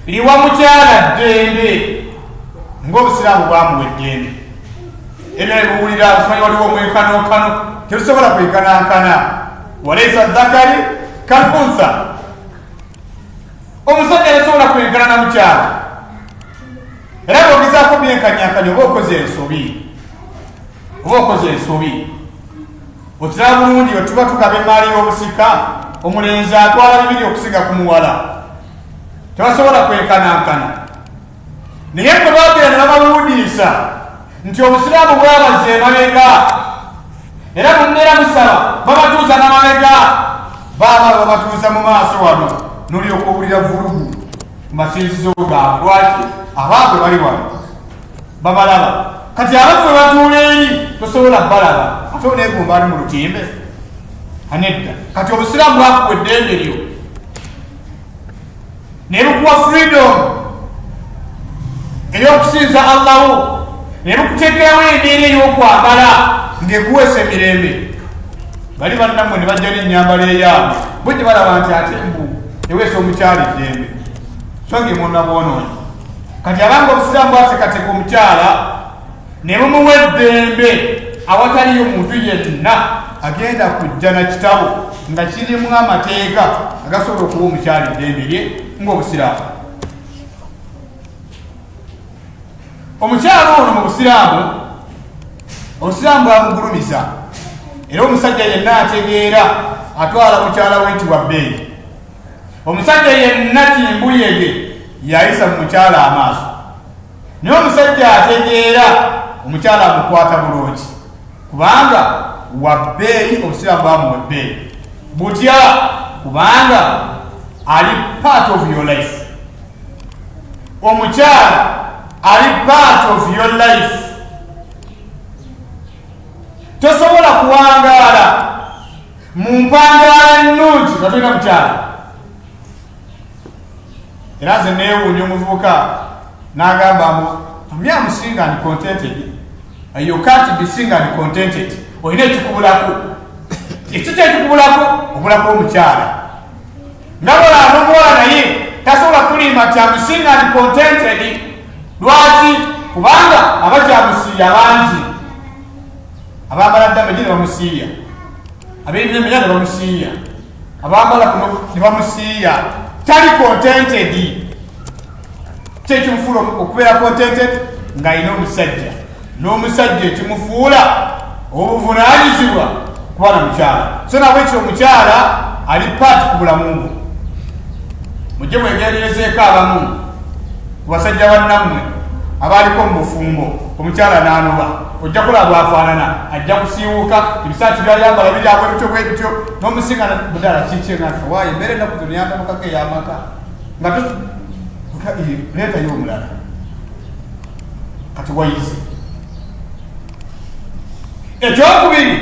Liwa mukyala ddembe ng'obusiraamu bwamuwa eddembe. Ebyo ebiwulira simanyi waliwo omwenkanonkano, tetusobola kwenkanankana. Walaisa dhakari kalunsa, omusajja tasobola kwenkana na mukyala, era bwogezaako byenkanyankanya oba okoze ensobi, oba okoze ensobi. Okiraba bulungi bwe tuba tugaba emaali y'obusika, omulenzi atwala bibiri okusiga ku muwala, tebasobola kwenkanankana. Naye bwe bagenda ne babawuudiisa nti obusiraamu bwabazza emabega, era munneera musaba babatuuza n'amabega, baaba babatuuza mu maaso wano, nolyoka owulira vulugu mu masinzizo gaabwe. Lwaki? Abaabwe bali wano babalaba, kati abaffe batuula eri tosobola balaba, ate oneegomba ali mu lutimbe anedda. Kati obusiraamu bwakuwa eddembe lyo ne bukuwa freedom ey'okusinza Allahu, ne bukuteekerawo embeera ey'okwambala ng'ekuweesa emirembe. Bali bannammwe ne bajja n'ennyambala eyaabwe, bo gye balaba nti ate mbu eweesa omukyala eddembe, so nga emwonna bwonoonyi. Kati abanga obusiraamu bwateekateeka omukyala ne bumuwa eddembe awataliyo muntu yenna agenda kujja na kitabo nga kirimu amateeka agasobola okuwa omukyala eddembe lye ng'obusiraamu. Omukyala ono mu busiraamu, obusiraamu bwamugulumiza, era omusajja yenna ategeera atwala mukyala we nti wa bbeeyi. Omusajja yenna kimbuyege yayisa mu mukyala amaaso, naye omusajja ategeera omukyala amukwata bulungi kubanga wa bbeeyi. Obusiraamu bwamuwa ebbeeyi butya? Kubanga ali part of your life. Omukyala ali part of your life. Tosobola kuwangaala mu mpangaala ennungi nga tolina mukyala. Era nze neewuunya omuvubuka n'agamba mbu me am single and contented. You can't be single and contented. Olina ekikubulako. Ekyo kyekikubulako, obulako omukyala. Nga bw'olaba n'omuwala naye tasobola kulimba nti am single and contented. Lwaki? Kubanga abakyamusiiya bangi, abambala damage ne bamusiiya, ab'emyemenya ne bamusiiya, abambala kuno ne bamusiiya, tali contented. Kyekimufuula okubeera contented ng'alina omusajja, n'omusajja ekimufuula obuvunaanyizibwa kuba na mukyala. So nabwekyo omukyala ali part ku bulamu bwo. Mujje mwegenderezeeko abamu ku basajja bannammwe abaaliko mu bufumbo, omukyala n'anoba, ojja kulaba bw'afaanana, ajja kusiiwuuka, ebisaati byayambala biri awo ebityo bwe bityo, n'omusinga budala kiki nga waayo embeera ennaku zino yantabukako ey'amaka nga leetayo omulala. Kati wayize. Ekyokubiri,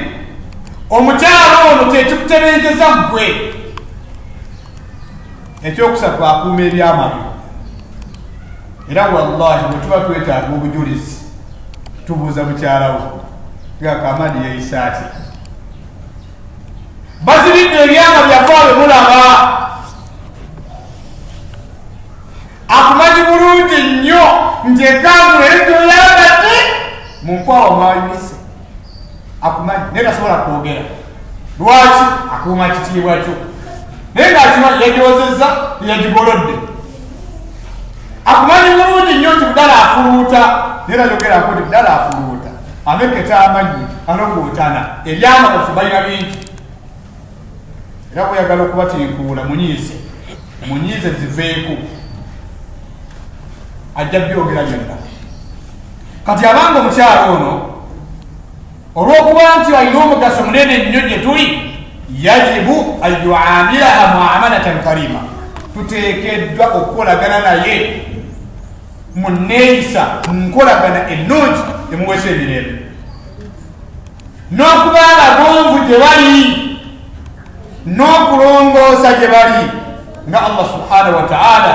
omukyala ono kyekikutebenkeza ggwe. Ekyokusatu, akuuma ebyama byo. Era wallahi bwe tuba twetaaga obujulizi tubuuza mukyala wo nga Kamadi yeyisa ati bazibidde ebyama byaffe abwe mulaba akumanyi bulungi nnyo nti ekanzu leero gyoyambadde mu nkwawa mwayulise, akumanyi naye tasobola kwogera. Lwaki? Akuuma kitiibwa kyo, naye ng'akimanyi yagyozezza, yagigolodde. Akumanyi bulungi nnyo nti budala afuluuta, naye tayogerako nti budala afuluuta, ameketa amannyo, alogootana. Ebyama baffe balina bingi, era bweyagala okubatinkuula munyiize, munyiize ziveeko, ajja byogera byonna. Kati abanga omukyalo ono olw'okuba nti alina omugaso munene nnyo gye tuli, yajibu an yuamilaha muamalatan karima, tuteekeddwa okukolagana naye mu nneeyisa, mu nkolagana ennungi emuweesa emirembe, n'okuba abagonvu gye bali n'okulongoosa gye bali, nga Allah subhanahu wa ta'ala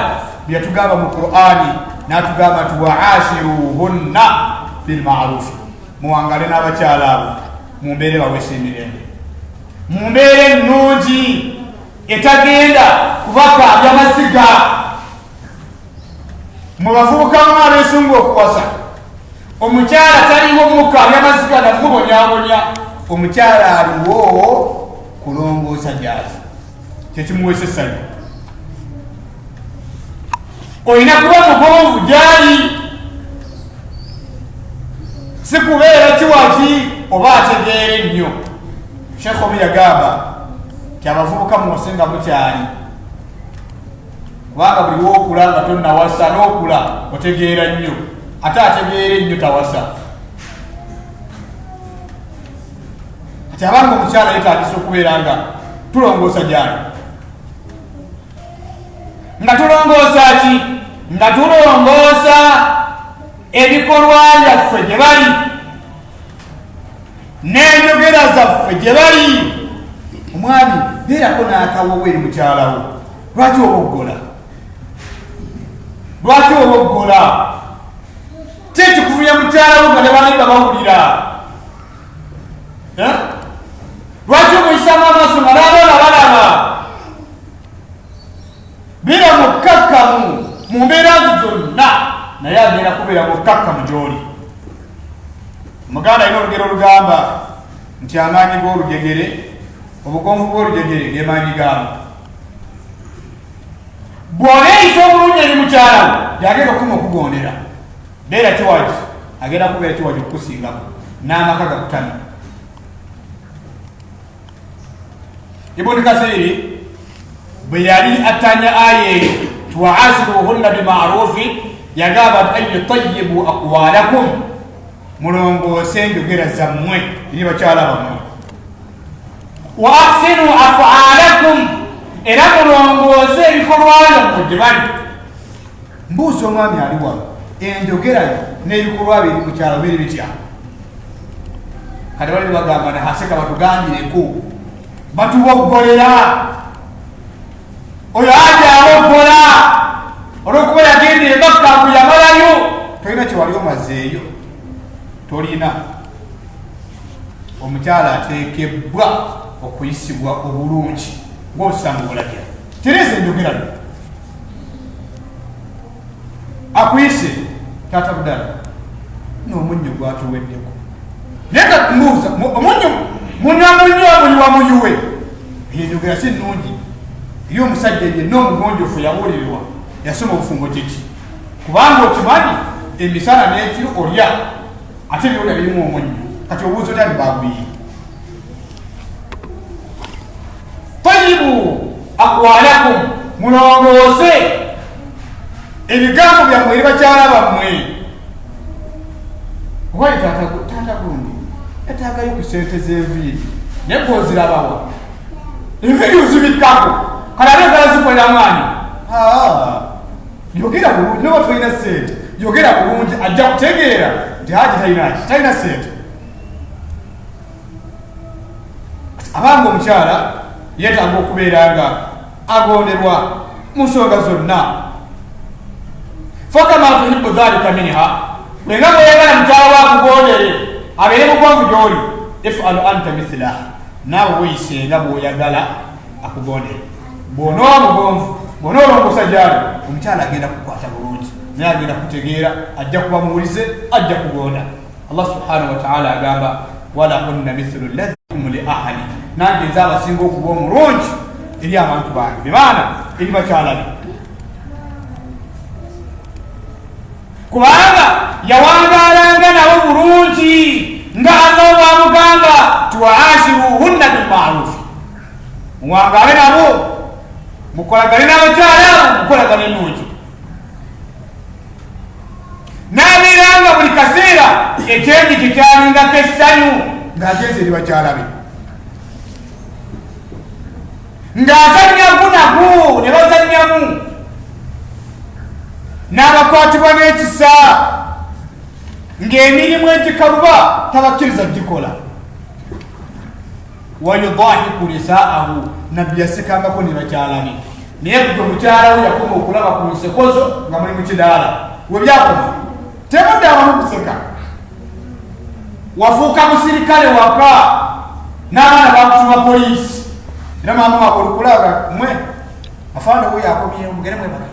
byeyatugamba mu Qur'ani, n'atugamba nti waashiruhunna bilmarufi, muwangale n'abakyala abo mu mbeera ebaweesa emirembe, mu mbeera ennungi etagenda kubakaabya maziga. Mwe bavubuka mu abeesunga okuwasa, omukyala taliwo mukaabya maziga namubonyabonya. Omukyala aliwo kulongoosa gyali, kyekimuweesa essanyu. Olina kuba mugonvu gyali, si kubeera kiwaki oba ategeera ennyo. Sheekh omu yagamba nti abavubuka muwase nga mukyali, kubanga buli wokula nga tonnawasa n'okula otegeera nnyo, ate ategeera ennyo tawasa. Kati abanga omukyala yetagisa okubeera nga tulongoosa gyali, nga tulongoosa ki? Nga tulongoosa ebikolwa byaffe gye bali n'enjogera zaffe gye bali. Omwami, beerako n'akawowo eri mukyalawo. Lwaki oboggola? Lwaki oboggola? Ki ekikuvuya mukyalawo nga ne baneiba bawulira? Eh? Lwaki omuyisamu amaaso nga n'abaana balaba? Beera mukkakkamu mu mbeera zo zonna, naye agenda kubeera mukkakkamu gy'oli. Omuganda alina olugero olugamba nti amaanyi g'olujegere, obugonvu bw'olujegere ge maanyi gaamu. Bw'oneeyisa obulungi eri mukyala wo, yagenda okukuma okugondera. Beera kiwagi, agenda kubeera kiwagi okukusingako, n'amaka gakutami. Ibuni Kasiri bwe yali attanya aya eyo tiwaasiruhunna bimarufi, yagamba nti ayi tayibu aqwalakum, mulongoose enjogera zammwe eri bakyala bammwe, wa ahsinu afaalakum, era mulongoose ebikolwa byammwe gye bali. Mbuuza omwami ali wano, enjogera yo n'ebikolwa bye eri mukyalo biri bitya? Kati bali bagamba nahaseka batugambireko, batuboggolera. Oyo aja aboggola olwokuba yagenda emakka mbu yamalayo. Tolina kyewali omazeeyo, tolina. Omukyala ateekebbwa okuyisibwa obulungi ng'obusiraamu bulagira. Tereeza enjogera yo, akuyise taata budala n'omunnyo gwatuweddeko, naye nga mbuuza omunnyo munywa munnyo muyiwa muyiwe. Eyo enjogera si nnungi eri omusajja yenna omugonjofu yabuulirirwa yasoma obufumbo kiki, kubanga okimanyi emisana n'ekiro olya ate ebyolya birimu omunnyo, kati obuuza otya nti baguyiye? Tayibu aqwalakum, mulongoose ebigambo byammwe eri bakyala bammwe. Owaye taata gundi yataagayo ku sente z'enviiri, naye gwozirabawa enviiri ozibikkako, kale ate ogala zikolera mwana. Yogera bulungi, noba tolina sente yogera bulungi, ajja kutegeera nti haji talinaki, talina sente. Abanga omukyala yeetaaga okubeera nga agonderwa mu nsonga zonna. Fakama tuhibu dhalika minha, bwenga bweyagala mukyala wakugondere abeere mugonvu gyoli, ifalu anta mithlah, naawe weyisenga bwoyagala akugondere. Bwonooba mugonvu, bwonoolongosa gyali, omukyala agenda kukwata bulungi, naye agenda kutegeera, ajja kuba muwulize, ajja kugonda. Allah subhanahu wataala agamba walahunna mithulu ladhikum li ahali, nange nze abasinga okuba omulungi eri abantu bange, bebaana eri bakyala be, kubanga yawangaalanga nabo bulungi nga Allah bwamugamba tiwaashiruhunna bilmarufi, muwangaale nabo, mukolagane n'abakyala abo mukolagane ennungi. N'abeera nga buli kaseera ekyenyi kye kyalingako essanyu ng'agenze eri bakyala be, ng'azannya gunagu ne bazannyamu, n'abakwatibwa n'ekisa, ng'emirimu egikaluba tabakkiriza gikola. Wayudahiku nisaahu, nabbi yasekangako ne bakyala be, naye gwe mukyala we yakoma okulaba ku nseko zo nga muli mu kidaala, we byakoma temudde awamu kuseka, wafuuka musirikale waka n'abaana bakutuma poliisi, era maama wako olukulaga mwe afande wuyo akomyewo, mugende mwebake,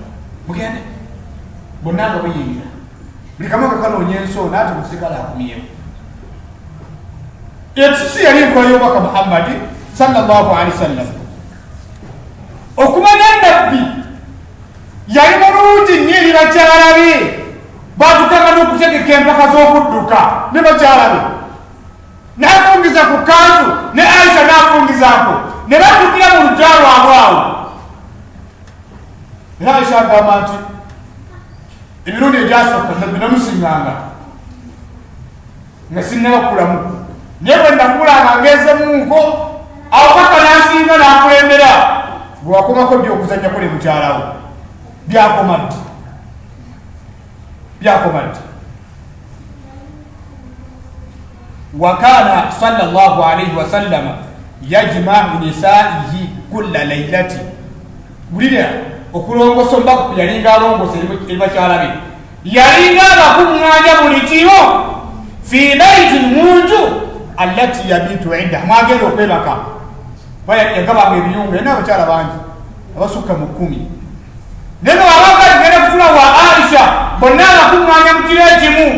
mugende. Bonna nga buyingira buli kamu nga kanoonya ensonda ati omusirikale akumyewo. Ekisi yali enkola y'obubaka Muhammadi sallallahu alaihi wasallam. Okumanya Nabbi yali mulungi nnyo eri bakyala be, batukanga n'okutegeka empaka z'okudduka ne bakyala be, n'afungiza ku kanzu ne Aisha n'afungizaako ne baddukira mu luggya lwabwe awo. Era Aisha agamba nti emirundi egyasooka Nabbi namusinganga nga sinnabakulamu, naye bwe nakula nga ngezemunko awo paka nansinga nakulembera. Gwe wakomako ddi okuzannyako ne mukyalawo? Byakoma ddi? Byakoma ddi? Wakana sallallahu alaihi wasallama yajmau nisaihi kulla lailati. Wulira okulongosa omubaka yalinga alongosa eri bakyala be, yalinga abakuŋŋaanya buli kiro fi baitin, munju allati yabitu inda, mwagenda okwebaka. Yagabanga ebiyungu, yalina abakyala bangi abasukka mu 10, naye nga wabaga genda kusula wa Aisha, bonna abakuŋŋaanya mu kiro ekimu.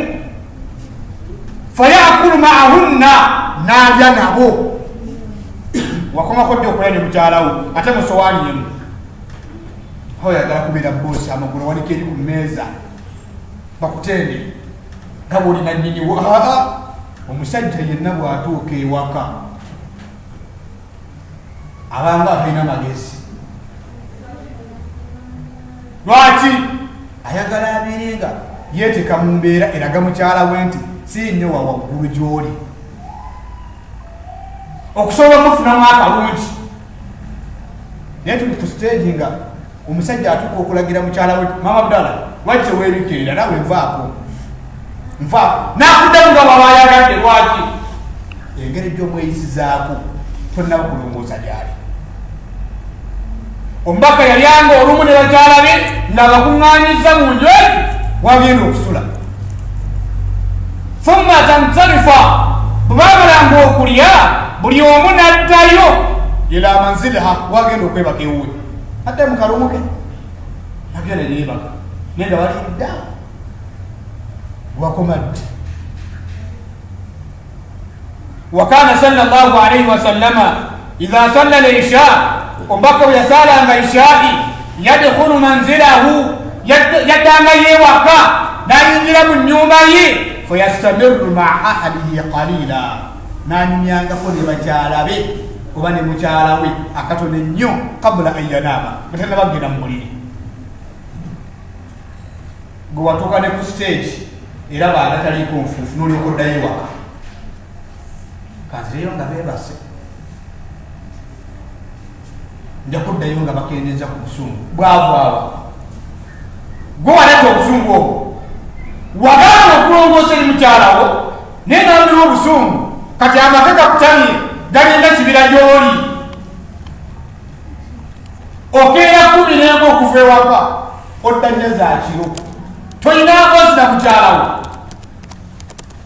Fayakulu maahunna, n'alya nabo. Wakomako ddi okulya ne mukyalawo ate musowaani emu? Oyagala kubeera boosi, amagulu wanika eri ku mmeeza bakutende nga bwolina nnyiniwo. Aa, omusajja yenna bw'atuuka ewaka abanga atalina magezi. Lwaki ayagala abeere nga yeeteeka mu mbeera eraga mukyala we nti si nnyo wa waggulu gy'oli, okusobola omufunamu akalungi? Naye tuli ku stage nga omusajja atuuka okulagira mukyala we, mama budala, lwaki teweebikirira naawe? Nvaako, nvaako. Nakuddamu nga bwaba ayagadde. Lwaki? Engeri gy'omweyisizaako tonnaba kulongoosa gyali. Omubaka yalyanga olumu ne bakyala be nga bakuŋŋaanyiza mu nju egi wagenda okusula. Thumma tansarifa, bwe bamalanga okulya buli omu n'addayo ila manziliha, wagenda okwebaka ewuwe, adde mu kalumuke nagenda neebaka, naye nga balidda. Wakoma ddi? Wakana sallallahu alaihi wasallama idha salla lisha, omubaka bwe yasalanga ishai, yadkhulu manzilahu, yaddanga yewaka nayingira mu nyumba ye, fayastamiru maa ahlihi qalila, nanyumyangako ne bakyala be oba ne mukyala we akatono ennyo, kabula an yanaama, nga tanabagenda mu buliri. Gwe watuuka ne ku stage era bagataliiko nfuufu, nolyoka oddayo ewaka, kanzireyo nga beebase, nja kuddayo nga bakendeza ku busungu. Bwavaawa? Gwe waleeta obusungu obwo. Wagaana okulongoosa eri mukyalawo naye nambirwa obusungu, kati amaka gakutamye galinga kibira gy'oli. Okeera 11 okuva ewaka, odda nnya za kiro, tolina nkozi na mukyalawo.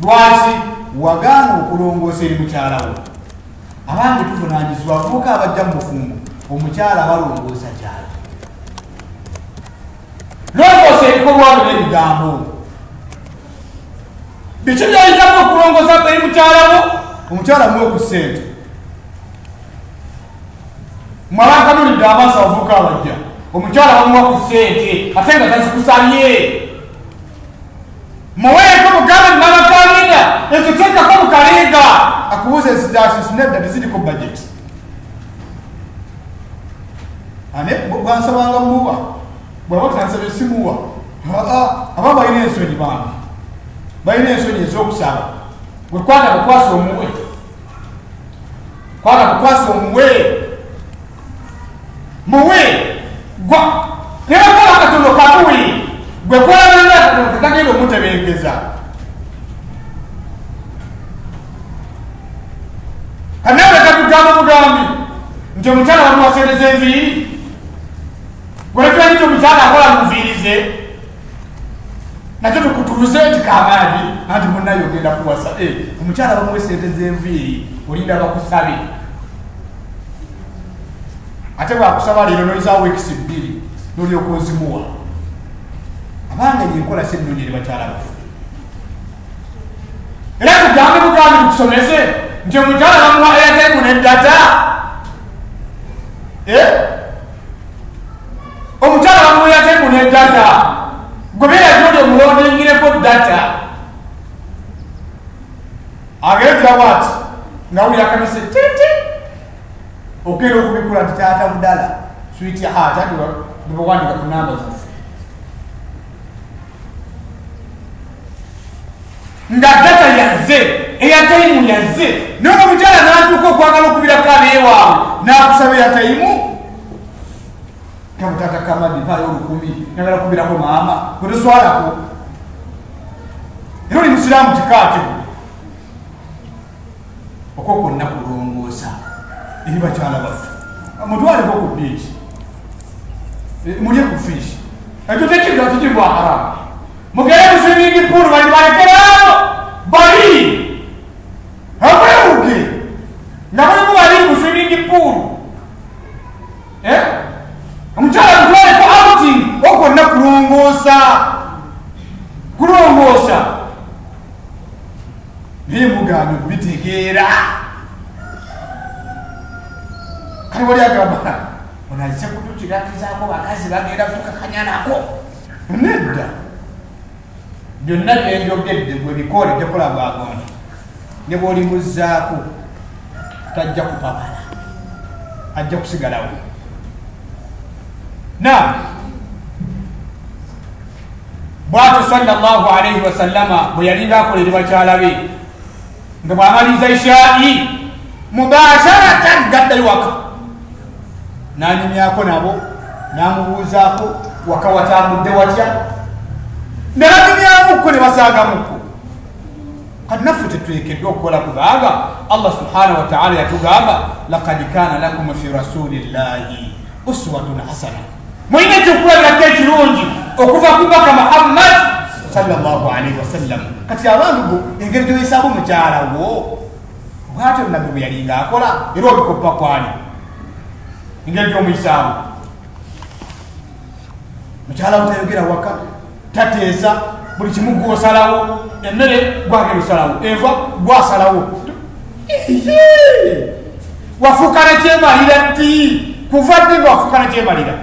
Lwaki wagaana okulongoosa eri mukyalawo? Abange, tuvunanyizibwa. Abavubuka abajja mu bufumbo, omukyala balongoosa gyali. Longoosa ebikolwa byo n'ebigambo. Biki byoyitamu okulongoosa eri mukyalawo? Omukyala muwe ku ssente. Mwabakanulidde amaaso abavubuka abajja, omukyala bamuwa ku ssente ate nga tazikusabye. Muweeko, mugambe mama kalinda ekyo, teekako mu kalinga. Akubuuza ezidasisi, nedda, teziriko budget. Ane bwansabanga muwa, bwaba tansabye simuwa. Aba balina ensonyi, bambi balina ensonyi ez'okusaba. Gwe kwata kukwasa omuwe, kwata kukwasa omuwe, muwe nebakaba katono kamuwe. Gwe kwalanga katono tekagenda omutebenkeza. Kanawe katugamba bugambi nti omukyala bamuwa sente z'enviiri. Gwe nti omukyala akola mu nviiri ze, nakyo tukutuuze nti kamaanyi anti munaye ogenda kuwasa, omukyala bamuwa sente z'enviiri, olinda bakusabe. Ate bwakusaba leero, noyinzawo weeks 2 nolyoka ozimuwa. Abange, enkola si ennungi eri bakyala baffe. Era tugambe bugambi tukusomese nti omukyala bamuwa airtime ne data. Eh? Omukyala bamuwa airtime ne data, gwebeera gyoli omulondingireko data, ageetera bwati nga wulira akamese titi okugenda okubikula nti taata budala sweet heart, ati bwebawandika ku namba zaffe nga data yazze, airtime yazze. Naye omukyala natuuka okwagala okubirako abeewaabwe nakusaba airtime, kabo taata kamadi mpaayo 1000, njagala kubirako maama. Gwe toswalako? Era oli musiraamu kikaaki? Okwo kwonna kulongoosa eri bakyala baffe. Mutwaleko ku beach, mulye ku fish, ekyo tekirwa tekirwa haramu. Mugende mu swimming pool, bali balekerawo bali amwewuge nga mulimu babiri mu swimming pool. Eh? Omukyala mutwaleko outing, okwonna kulongoosa, kulongoosa. Naye mugaana okubitegeera. Kale wali agamba ono azze kutukirakizaako bakazi bagenda kukakanyanako. Nedda, byonna byenjogedde gwe bikoole, tekola bwagonda ne bwolimuzaako tajja kupapala, ajja kusigalawo. Na bwatyo sallallahu alaihi wasallama bwe yalinga akola eri bakyala be, nga bw'amaliriza ishai mubasharatan gaddayo waka n'anyumyako nabo, n'amubuuzaako waka watambudde watya, ne banyumyamukko ne basaagamukko. Kati naffe tetwekeddwa okukola, kubanga Allah subhanahu wataala yatugamba, laqad kana lakum fi rasulillahi uswatun hasana, mulina ekyokulabirako ekirungi okuva ku baka Muhammad sallallahu alaihi wasallam. Kati abantu go engeri gyoyisaamu mukyala wo bwatyo nabbi bwe yalinga akola, era obikoppa kwani engeri gyomuyisaamu mukyala wo? Tayogera waka, tateesa, buli kimu gwosalawo, emmere gwagenda osalawo, enva gwasalawo, wafuuka nakyemalira ddi? Kuva ddi nga wafuuka nakyemalira,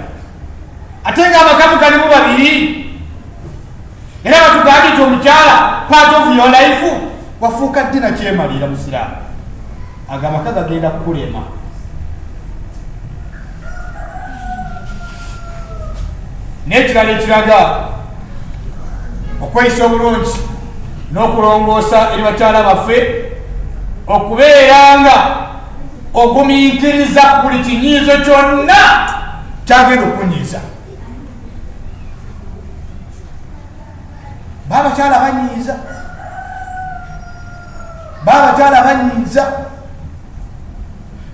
ate nga amakamu galimu babiri? Era batugambye nti omukyala part of your life. Wafuuka ddi nakyemalira musiraamu? Ago amaka gagenda kukulema. N'ekirala ekiraga okweyisa obulungi n'okulongoosa eri bakyala baffe, okubeera nga ogumiikiriza buli kinyiizo kyonna kyagenda okunyiiza. Babakyala banyiiza, babakyala banyiiza.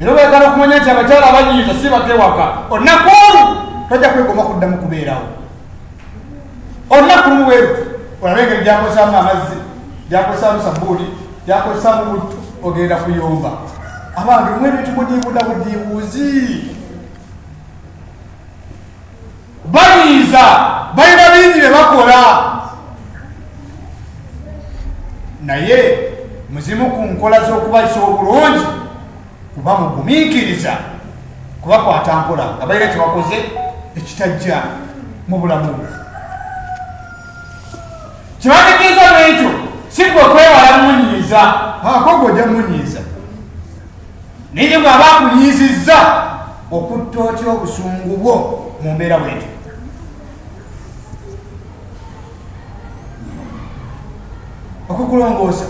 Era oyagala okumanya nti abakyala banyiiza, si bakewaka olunaku olwo tojja kwegomba kuddamu kubeerawo. Olunaku lumu bweru olabe engeri gyakozesaamu amazzi, gyakozesaamu sabbuuni, gyakozesaamu butto, ogenda kuyomba. Abange, mwe ebintu mudiibuda budiibuuzi. Banyiiza, balina bingi bye bakola, naye muzimu ku nkola z'okubayisa obulungi kuba mugumiikiriza, kubakwata mpola nga balina kyebakoze ekitajja mu bulamu bwe. Kyebategeeza n'ekyo si gwe kwewala munyiiza, akogo ojja munyiiza, naye bw'aba akunyiizizza okutta otya obusungu bwo mu mbeera bwetyo? Okukulongoosa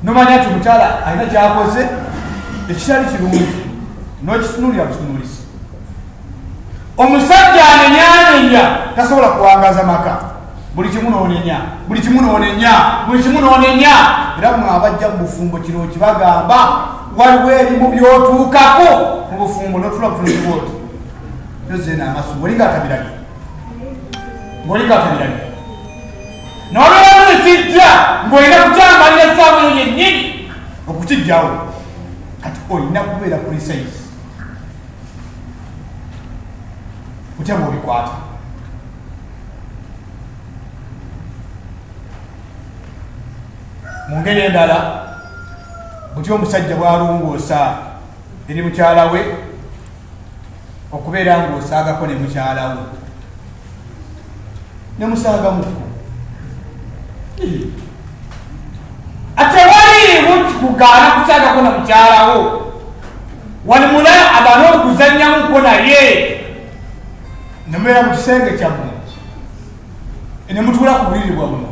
nomanya nti omukyala alina kyakoze ekitali kirungi, nokitunulira butunulizi. Omusajja anenyanenya tasobola kuwangaza maka. Buli kimu nonenya, buli kimu nonenya, buli kimu nonenya. Era mwe abajja mu bufumbo kino kibagamba, waliwo ebimu byotuukako mu bufumbo notula butunuzi bwoti nozena amasu ngaolinga atabirabye, ngaolinga atabirabye, nolweramu ekijja ng'olina kukyambalira essaawa eyo yennyini okukijjawo. Kati olina kubeera precise otya bwobikwata. Mu ngeri endala, butya omusajja bw'alongoosa eri mukyala we, okubeera ng'osaagako ne mukyala wo ne musaagamuko, Atewaliiwo kikugaana kusaagako na mukyala wo, walimula abana okuzannyamuko naye. Ne mubeera mu kisenge kyammwe, ne mutuula ku buliri bwammwe,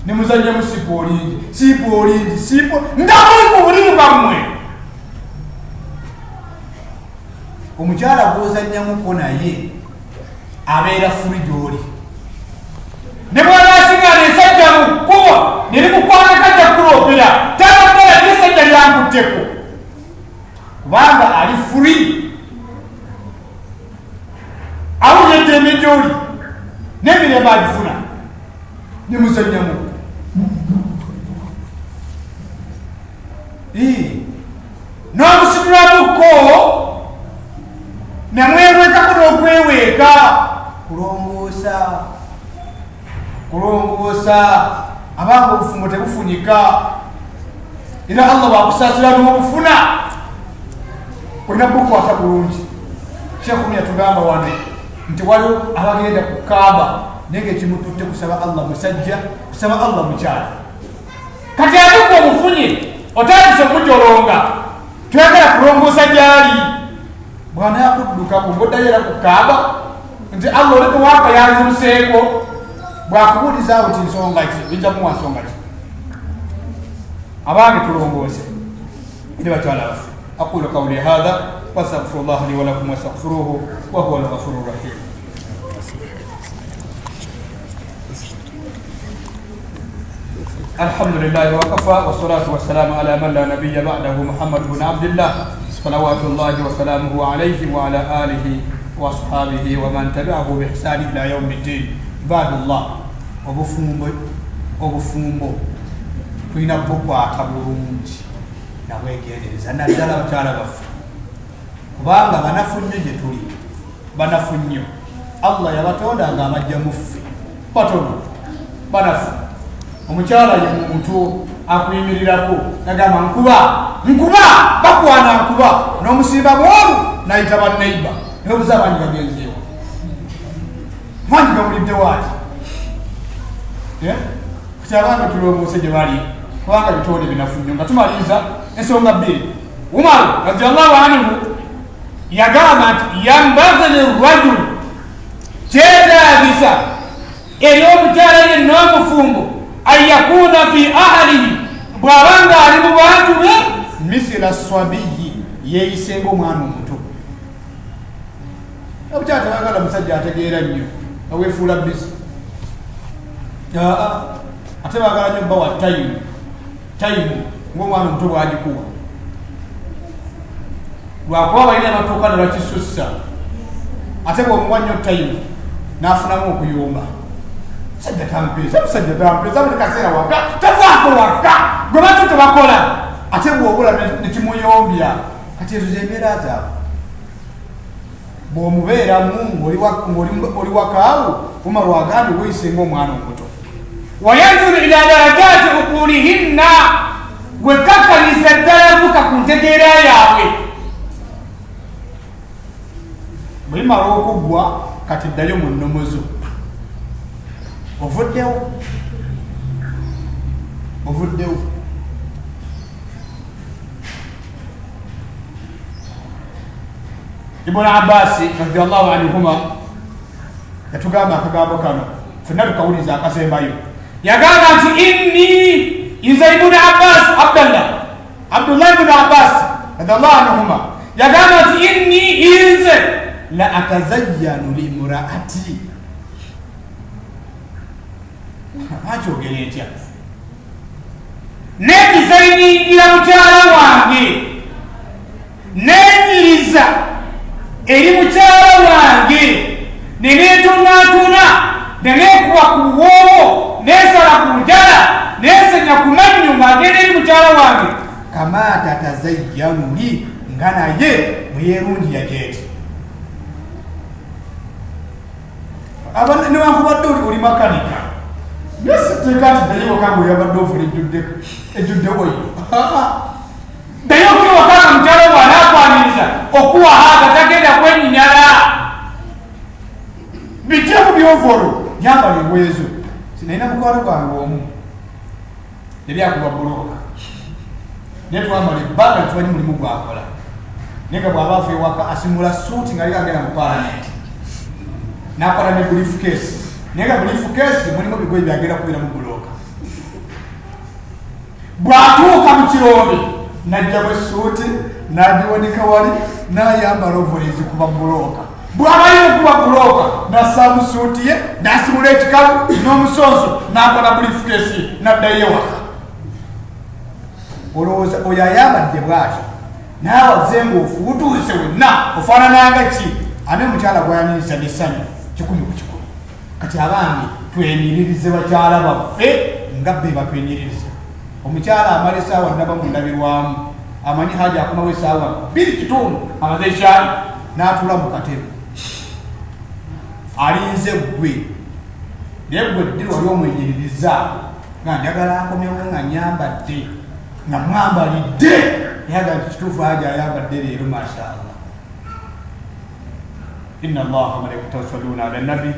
ne muzannyamu sipa olingi, sipa olingi, sipa nga muli ku buliri bwammwe. Omukyala gw'ozannyamuko naye abeera free gy'oli. Ne bw'anaasigala esajja mu kkubo ne likukwatako, ajja kukuloopera tabaddala lyesajja lyankutteko, kubanga ali free, awulira eddembe gy'oli n'emirembe agifuna, ne muzannyamu n'omusitulamuko namweweekako n'okweweeka. Kulongoosa, kulongoosa. Abanga obufumbo tebufunyika, era Allah bwakusaasira n'obufuna, olina bukwata bulungi. Sheekh yatugamba wano nti waliwo abagenda ku Kaaba, naye nga ekimututte kusaba Allah musajja, kusaba Allah mukyala. Kati ate gwe omufunye, otandise okujolonga, toyagala kulongoosa gyali. Bwana yakuddukako ngaoddayo era ku Kaaba nti Allah oli kuwaka yanziruseeko. Bwakubuulizaawo ti nsonga ki, oyinza kumuwa nsonga ki? Abange, tulongoose eri bakyala baffe. Aqulu qawli hatha wastaghfiru llah li walakum wastaghfiruhu wahuwa alghafuru rahim. الحمد لله وكفى، والصلاة والسلام على من لا نبي بعده، محمد بن عبد الله، صلوات الله وسلامه عليه وعلى آله وأصحابه ومن تبعه بإحسان إلى يوم الدين. عباد الله، obufumbo, obufumbo tulina bukwata bulungi nabwegendereza, naddala bakyala baffe, kubanga banafu nnyo gye tuli, banafu nnyo. Allah yabatonda nga abajja muffe batono, banafu. Omukyala ye muntu akuyimirirako nagamba, "Nkuba, nkuba, bakwana, nkuba," n'omusimba bwolu nayita baneiba, nebuza abangi bagenzeewo, mangi gawulidde waati. Kati abange, tulongoose gye bali, kubanga bitonde binafu nnyo. Nga tumaliriza, ensonga bbiri. Umar radiallahu anhu yagamba nti yambagi lirajuli, kyetaagisa eri omukyala yenna omufumbo, an yakuna fi ahlihi, bw'abanga ali mu bantu be, mithila swabiyi, yeeyise ngaomwana omuto. Obukyala tebagala musajja ategeera nnyo aweefuula busy. Ate bagala nnyo bawa time, time ngaomwana omuto bwagikuwa, lwakuba balina batuuka ne bakisussa. Ate bwomuwa nnyo time, n'afunamu okuyomba, "Musajja tampeesa, musajja tampeesa, buli kaseera waka, tavaako waka, gwe bato tebakola." Ate bwobula nekimuyombya. Kati ezo zembeera zaabwe. Bw'omubeeramu ng'oli wakaawo, Umar wagambye, weyise ngaomwana omuto. Wayanzuru ila darajati uqulihinna, wekkakkaniza ddala buka ku ntegeera yaabwe. Bwemala okuggwa, kati ddayo mu nnomozo, ovuddewo, ovuddewo. Ibuni Abbasi radiallahu anhuma yatugamba akagambo kano, fenna tukawuliza akasembayo. Yagamba nti inni, nze Ibuni Abbas Abdallah, Abdullah ibuni Abbas radiallahu anhuma yagamba nti inni, nze, la atazayyanu limuraati. Akyogere ntya? Needizayiningira mukyala wange, nenyiriza eri mukyala wange, neneetunaatuna, neneekuba ku buwoowo, nesala ku njala, nesenya ku mannyo ng'agenda eri mukyala wange. Kama tatazayyanu li, nga naye bweyerungiya gyeti. Newankubadde oli makanika. Nesiteeka nti ddayo waka ngaoyambadde ovolo ejjudde oyo. Ddayo okiwaka nga mukyalo bw'anaakwaniriza okuwa haaga tagenda kwenyinyala. Bijjemu byovolo, yambala engoye zo. Sinalina mukwano gwange omu yali akuba bulooka, naye twamala ebbanga tumanyi mulimu gwakola, naye nga bw'aba afa ewaka asimula suuti nga aliko agenda mu palamenti, n'akwata ne briefcase, naye nga briefcase mulimu bigoye byagenda kubira mu bulooka. Bw'atuuka mu kirombe n'ajjamu essuuti n'agiwanika wali n'ayambala ovolo ezikuba bulooka. Bw'amalira okuba bulooka n'assaamu suuti ye n'asimula ekikalu n'omusonso n'akwata briefcase ye n'addayo ewaka. Olowooza oyo ayambadde bw'atyo naawe azze ng'ofuutuuse wenna ofaanananga ki? Ate omukyala gwayaniriza n'essanyu 100 ku 100. Kati abange twenyiririze bakyala baffe nga be batwenyiririza. Omukyala amala essaawa ndaba mu ndabirwamu, amanyi haja akomawo essaawa 2:15 amaze ekyali n'atuula mu katebe alinze ggwe, naye ggwe ddi wali omwenyiririza nga njagala akomewo nga nyambadde nga mwambalidde, naye aga nti kituufu haja ayambadde leero mashallah. Inna Allaha wa malaikatahu yusalluna ala nabi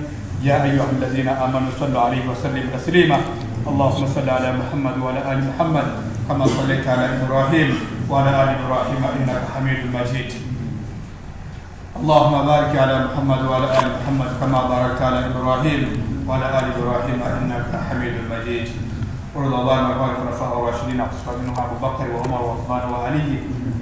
ya ayuha alladhina amanu sallu alayhi wa sallimu taslima. Allahumma salli ala Muhammad wa ala ali Muhammad kama sallaita ala Ibrahim wa ala ali Ibrahim innaka Hamidum Majid. Allahumma barik ala Muhammad wa ala ali Muhammad kama barakta ala Ibrahim wa ala ali Ibrahim innaka Hamidum Majid. ورضى الله عن الخلفاء الراشدين منهم أبو بكر وعمر وعثمان وعلي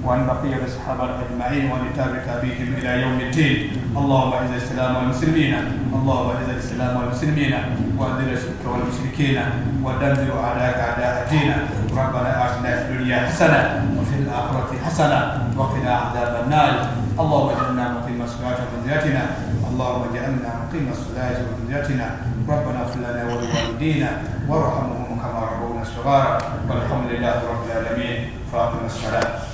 وعن بقية الصحابة أجمعين وعن تابع تابعهم إلى يوم الدين. اللهم أعز الإسلام والمسلمين، اللهم أعز الإسلام والمسلمين، وأذل الشرك والمشركين، ودمر أعداءك أعداء الدين. ربنا آتنا في الدنيا حسنة وفي الآخرة حسنة وقنا عذاب النار. اللهم اجعلنا مقيم الصلاة وذريتنا، اللهم اجعلنا مقيم الصلاة وذريتنا. ربنا اغفر لنا ولوالدينا وارحمهم كما ربونا صغارا. والحمد لله رب العالمين. فاطمة الصلاة.